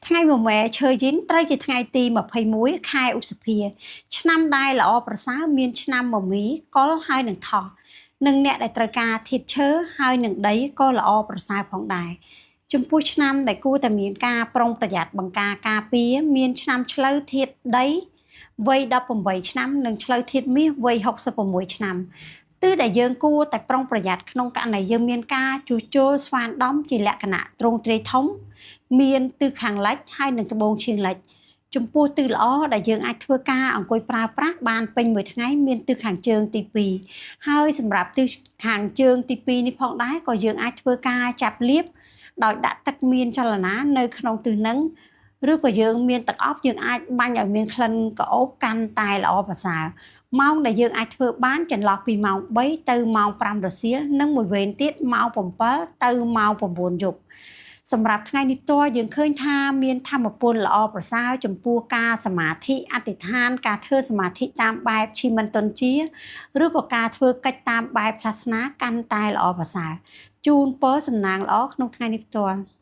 ថ្ងៃមមែឈើយីនត្រូវជាថ្ងៃទី21ខែឧសភា ឆ្នាំដែលល្អប្រសើរមានឆ្នាំមមីកុលហើយនឹងថោះនិងអ្នកដែលត្រូវការធាតុឈើហើយនឹងដីក៏ល្អប្រសើរផងដែរចំពោះឆ្នាំដែលគួរតែមានការប្រុងប្រយ័ត្នបង្ការការពារមានឆ្នាំឆ្លូវធាតុដីវ័យ18ឆ្នាំនិងឆ្លូវធាតុមាសវ័យ66ឆ្នាំទិសដែលយើងគួរតែប្រុងប្រយ័ត្នក្នុងករណីយើងមានការជួសជុលស្វានដំជាលក្ខណៈទ្រង់ទ្រាយធំ មានទិសខាងលិចហើយនិងត្បូងឈៀងលិចចំពោះទិសល្អដែលយើងអាចធ្វើការអង្គុយប្រើប្រាស់បានពេញមួយថ្ងៃមានទិសខាងជើងទី2ហើយសម្រាប់ទិសខាងជើងទី2នេះផងដែរក៏យើងអាចធ្វើការចាប់លៀបដោយដាក់ទឹកមានចលនានៅក្នុងទិសហ្នឹងឬក៏យើងមានទឹកអប់យើងអាចបាញ់ឲ្យមានក្លិនក្រអូបកាន់តែល្អប្រសើរម៉ោងដែលយើងអាចធ្វើបានចន្លោះពីម៉ោង3ទៅម៉ោង5រសៀលនិងមួយវេនទៀតម៉ោង7ទៅម៉ោង9យប់ សម្រាប់ថ្ងៃនេះផ្ទាល់យើងឃើញថាមានធម៌ពលល្អប្រសើរចំពោះការសមាធិអធិដ្ឋានការធ្វើសមាធិតាមបែបឈីមិនតុនជាឬក៏ការធ្វើកិច្ចតាមបែបសាសនាកាន់តែល្អប្រសើរជូនពរសំណាងល្អក្នុងថ្ងៃនេះផ្ទាល់។